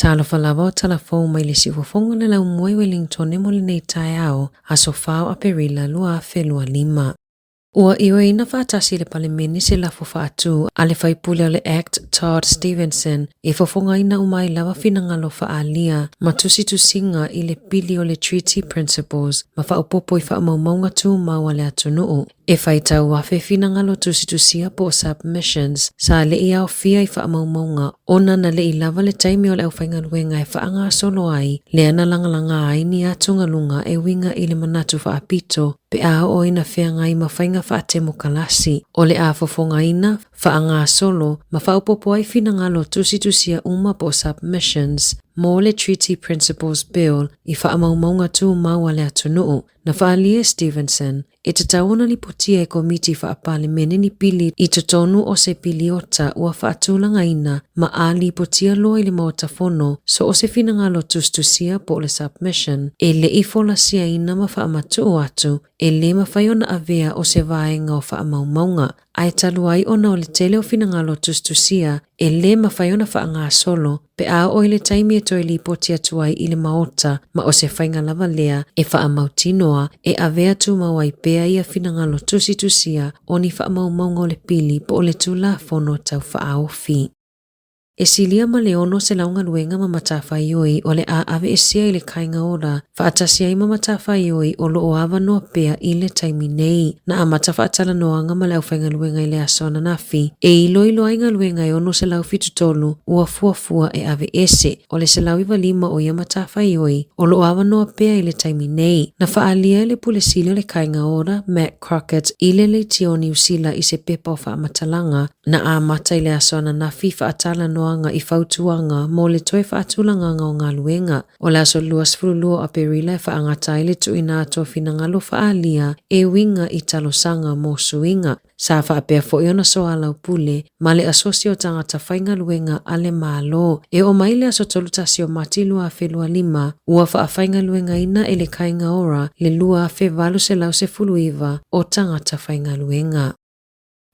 Talofa lava o tala fou mai le siufofoga o le laumua i Wellingtone mo lenei taeao, aso 4 o Aperila 2025. Ua ioeina faatasi e le Palemene se lafo faatu a le faipule o le Act Todd Stevenson e fofogaina uma ai lava finagalo faaalia ma tusitusiga i le pili o le Treaty Principles ma faaopoopo i faamaumauga tumau a le atunuu. E faitau afe finagalo tusitusia po o submissions sa le i aofia i faamaumauga ona na le i lava le taimi o le aufaigaluega e faagasolo ai lea na lagalaga ai ni atugaluga e uiga i le manatu faapito pe a oo ina feagai ma faiga faatemokalasi o le a fofogaina, faagasolo ma faaopoopo ai finagalo tusitusia uma po o submissions mo le Treaty Principles Bill i faamaumauga tumau a le atunuu. Na faaalia e Stevenson, e tatau ona lipotia e Komiti Faa-Palemene ni pili i totonu o se piliota ua faatulagaina ma a lipotia loa i le Maota Fono so o se finagalo tusitusia po o le submission e le i folasiaina ma faamatuu atu e le mafai ona avea o se vaega o faamaumauga ae talu ai ona o le tele o finagalo tusitusia e lē mafai ona faagasolo pe a oo i le taimi e toe lipoti atu ai i le Maota ma o se faiga lava lea e faamautinoa e avea tumau ai pea ia finagalo tusitusia o ni faamaumauga o le pili po o le Tulafono Tau Faaofi. E silia ma le 600 galuega ma matafaioi o le a aveesea i le Kāinga Ora faatasi ai ma matafaioi o lo o avanoa pea i le taimi nei. Na amata faatalanoaga ma le aufaigaluega i le aso ananafi e iloilo ai galuega e 673 ua fuafua e aveese. O le 195 o ia matafaioi o lo o avanoa pea i le taimi nei. Na faaalia e le Pule Sili o le Kāinga Ora, Matt Crockett, i le Leitio o Niu Sila i se pepa o faamatalaga Na amata i le aso ananafi faatalanoaga i fautuaga mo le toe faatulagaga o galuega. O le aso 22 o Aperila e faagata ai le tuuina atu o finagalo faaalia e uiga i talosaga mo suiga. Sa faapea foi ona soalaupule ma le Asosi o Tagata Faigaluega a le Malo. E oo mai le aso 31 o Mati 2025, ua faafaigaluegaina e le Kāinga Ora le 2,819 o tagata faigaluega.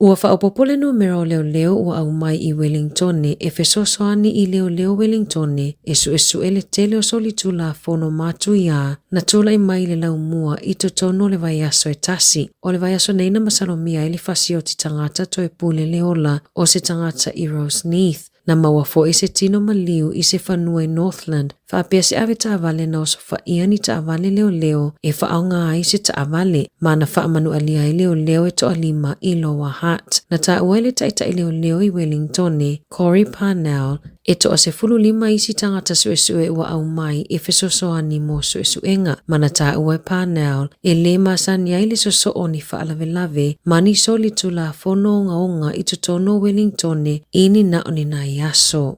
Ua faaopoopo le numera o leoleo ua aumai i Welingtone e fesoasoani i leoleo Welingtone e suesue le tele o solitulafono matuia na tulai mai i le laumua i totonu o le vaiaso e tasi. O le vaiaso nei na masalomia ai le fasioti tagata toe pule le ola o se tagata i Roseneath. Na maua foi se tino maliu i se fanua i Northland faapea se avetaavale na osofaia ni taavale leoleo e faaaoga ai se taavale, ma na faamanualia ai leoleo e toalima i Lower Hutt. Na taua e le taitai leoleo i Wellingtone, Corey Parnell, e toa 15 isi tagata suesue ua aumai e fesoasoani mo suesuega, ma na taua e Parnell e lē masani ai le sosoo o ni faalavelave ma ni solitulafono ogaoga i totonu o Wellingtone i ni na o ni nai aso.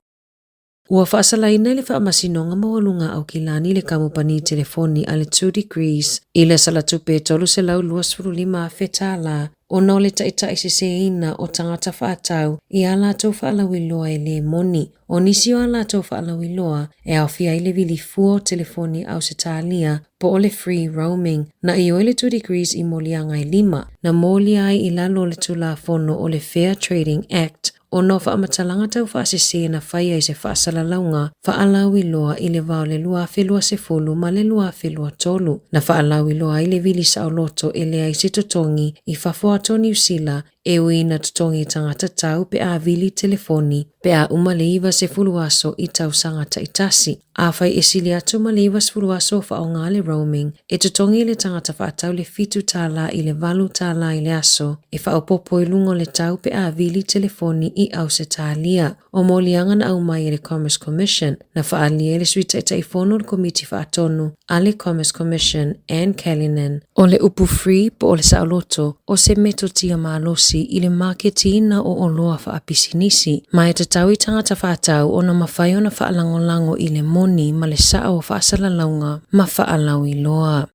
Ua faasalaina e le Faamasinoga Maualuga a Aukilani le kamupani telefoni a le Two Degrees i le salatupe e $325,000 ona o le taitaiseseina o tagata faatau i ā latou faalauiloa e lē moni. O nisi o ā latou faalauiloa e aofia ai le vili fua o telefoni a Ausetalia po o le free roaming. Na ioe le Two Degrees i moliaga e lima, na molia ai i lalo o le Tulafono o le Fair Trading Act ona o faamatalaga taufaasese na fai ai se faasalalauga faalauiloa i le va o le 2020 ma le 2023. Na faalauiloa ai le vili saoloto e leai se totogi i fafo atu o Niu Sila e ui ina totogi tagata tau pe a vili telefoni pe a uma le 90 aso i tausaga taitasi. Afai e sili atu ma le 90 aso o faaaoga le roaming, e totogi e le tagata faatau le $7 i le $8 i le aso e faaopoopo i luga o le tau pe a vili telefoni i Ausetalia. O moliaga na aumai e le Commerce Commission, na faaalia e le Sui Taitaifono o le Komiti Faatonu a le Commerce Commission, Anne Callinan, O le upu free po o le saoloto, o se metotia malosi i le maketiina o oloa faapisinisi, ma e tatau i tagata faatau ona mafai ona faalagolago i le moni ma le sao o faasalalauga ma faalauiloa.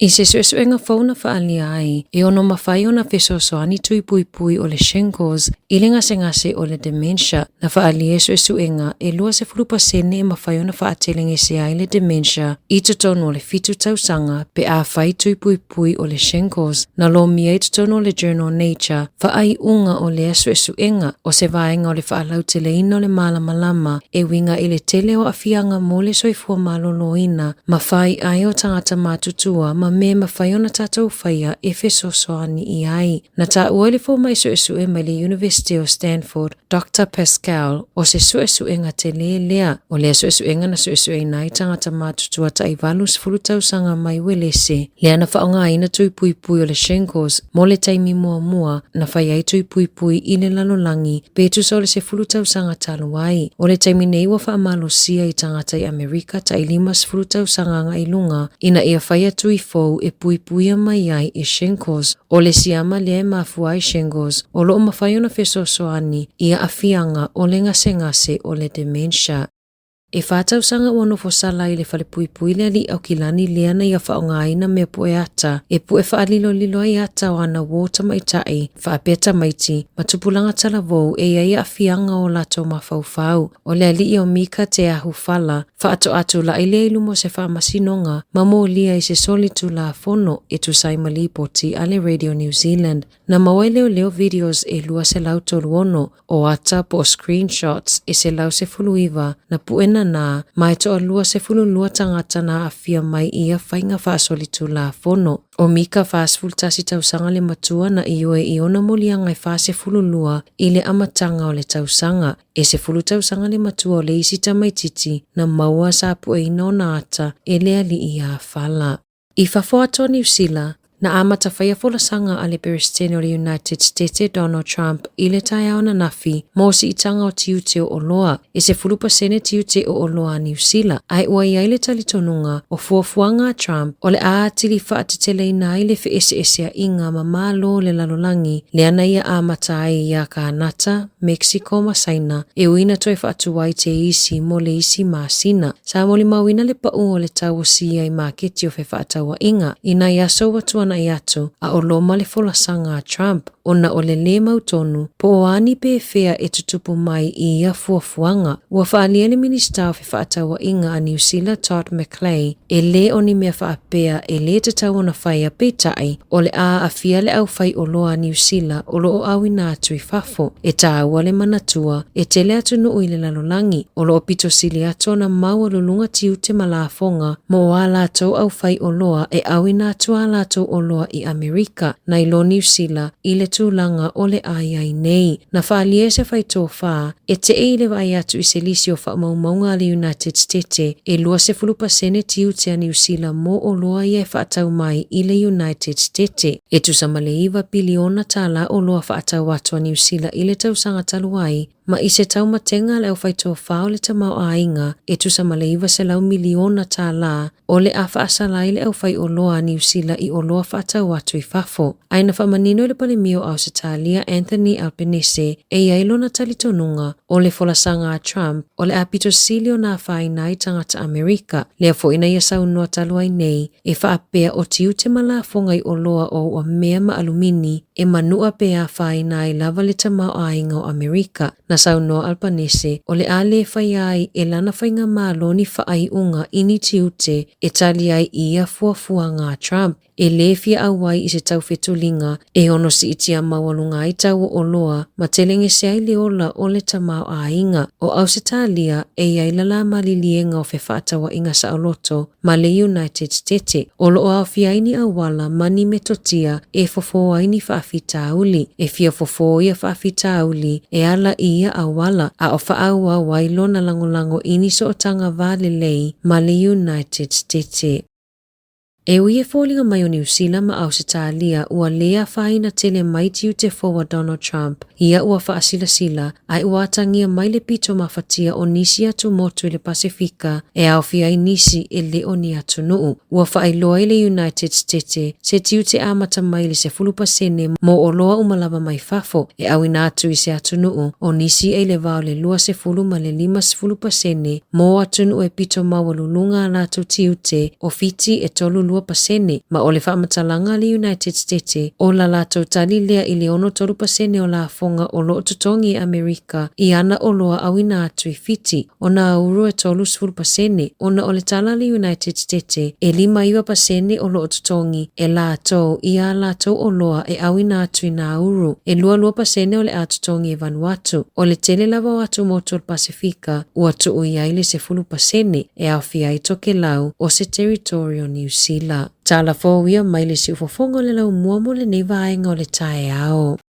I se suesuega fou na faaalia ai, e ono mafai ona fesoasoani tui puipui o le shingles i le gasegase o le dementia. Na faaalia e suesuega, e 20% e mafai ona faatelegese ai le dementia i totonu o le 7 tausaga pe afai tui puipui o le shingles. Na lomia i totonu o le journal Nature faaiuga o lea suesuega, o se vaega o le faalauteleina o le malamalama e uiga i le tele o aafiaga mo le soifua maloloina ma faiai o tagata matutua ma mea e mafai ona tatou faia e fesoasoani i ai. Na taua i le fomai suesue mai le Iunivesite o Stanford, Doctor Pascal, o se suesuega tele lea. O lea suesuega na suesueina ai tagata matutua tai 80 tausaga mai Uelese, lea na faaaogaina tui puipui o le shingles mo le taimi muamua na fai ai tui puipui i le lalolagi pe tusa o le 10 tausaga talu ai. O le taimi nei ua faamalosia i tagata i Amerika tai 50 tausaga agai i luga ina ia faia tui fou e puipuia mai ai i shingles. O le siama lea e mafua ai shingles o lo o mafai ona fesoasoani i aafiaga o le gasegase o le dementia. E 4 tausaga ua nofo sala i le falepuipui le alii Aukilani lea na ia faaaogaina mea pue ata e pue faalilolilo ai ata o ana uō tamaitai, faapea tamaiti, ma tupulaga talavou e i ai aafiaga o latou mafaufau. O le alii o Mika Te Ahu Fala, faatoa tulai lea i luma o se faamasinoga ma molia i se soli tulafono e tusa ai ma lipoti a le Radio New Zealand. Na maua e leoleo videos e 236 o ata po o screenshots e 119 na pue nanā ma e toalua 12 tagata na aafia mai i ia faiga faasolitulafono. O Mika 41 tausaga le matua na ioe i ona moliaga e 42 i le amataga o le tausaga. E 10 tausaga le matua o le isi tamaitiiti na maua sa pueina ona ata e le alii ia Fala. I fafo atu o Niu Sila, na amata faia folasaga a le Peresetene o le United Setete Donald Trump i le taeao ananafi mo siitaga o tiute o oloa, e 10% tiute o oloa a Niu Sila, ae ua i ai le talitonuga o fuafuaga a Trump o le a atili faateteleina ai le feeseeseaiga ma Malo o le lalolagi lea na ia amata ai iā Kānata, Mexico ma Saina, e ui na toe faatuai te isi mo le isi masina. Sa molimauina le paʻu o le tau o siia i maketi o fefaatauaiga i nai aso ua tuanai atu a o loma le folasaga a Trump ona o le lē mautonu po o a ni pefea e tutupu mai i ia fuafuaga. Ua faaalia le Minisita o Fefaatauaiga a Niu Sila Todd McClay e lē o ni mea faapea e lē tatau ona faia peitai o le a aafia le aufaioloa a Niu Sila o lo o auina atu i fafo. E tāua le manatua, e tele atunuu i le lalolagi o lo o pito sili atu ona maualuluga tiute ma lafoga mo ā latou aufaioloa e auina atu ā latou oloa i Amerika nai lo Niu Sila i le tulaga o le a i ai nei. Na faaalia e se faitofā e teʻe i le vaai atu i se lisi o faamaumauga a le United Stete e 20% tiute a Niu Sila mo oloa ia e faatau mai i le United Stete. E tusa ma le 9 piliona tālā oloa faatau atu a Niu Sila i le tausaga talu ai, ma i se taumatenga a le aufaitofā o le tamaoaiga e tusa ma le 900 miliona tālā o le a faasala ai le aufaioloa a Niu Sila i oloa faatau atu i fafo. Ae na faamanino e le Palemia o Ausetalia Anthony Albanese e i ai lona talitonuga o le folasaga a Trump o le a pito sili ona afaina ai tagata Amerika, lea foi na ia saunoa talu ai nei e faapea o tiute ma lafoga i oloa o ua mea ma alumini e manua pe afaina ai lava le tamaoaiga o Amerika. Na saunoa Albanese o le a lē faia ai e lana faigamalo ni faaiuga i ni tiute e tali ai i ia fuafuaga a Trump e lē fia auai i se taufetuliga e ono siitia maualuga ai tau o oloa ma telegese ai le ola o le tamaoaiga. O Ausetalia e i ai lalā maliliega o fefaatauaiga saoloto ma le United Stete, o lo o aofia ai ni auala ma ni metotia e fofo ai ni faafitauli. E fia fofo ia faafitauli e ala i ia auala, a o faaauau ai lona lagolago i ni sootaga va lelei ma le United Stete. E ui e foliga mai o Niu Sila ma Ausetalia ua lē afaina tele mai tiute fou a Donald Trump ia ua faasilasila ae ua atagia mai le pito mafatia o nisi atumotu i le Pasefika e aofia ai nisi e le o ni atunuu. Ua faailoa i le United Stete se tiute amata mai i le 10% mo oloa uma lava mai fafo e auina atu i se atunuu o nisi e i le va o le 20 ma le 50% mo atunuu e pito maualuluga a latou tiute o Fiti e 32. 62%, ma o le faamatalaga a le United State o la latou tali lea i le 63% o lafoga o lo o totogi e Amerika i ana oloa auina atu i Fiti, o Nauru e 30%, ona o le tala a le United State e 59% o lo o totogi e latou i a latou oloa e auina atu i Nauru, e 22% o le a totogi e Vanuatu. O le tele lava o atumotu o le Pasefika ua tuu i ai le 10% e aofia ai Tokelau o se teritori o Niu Sila. Tala fou ia mai le siufofoga o le laumua mo lenei vaega o le taeao.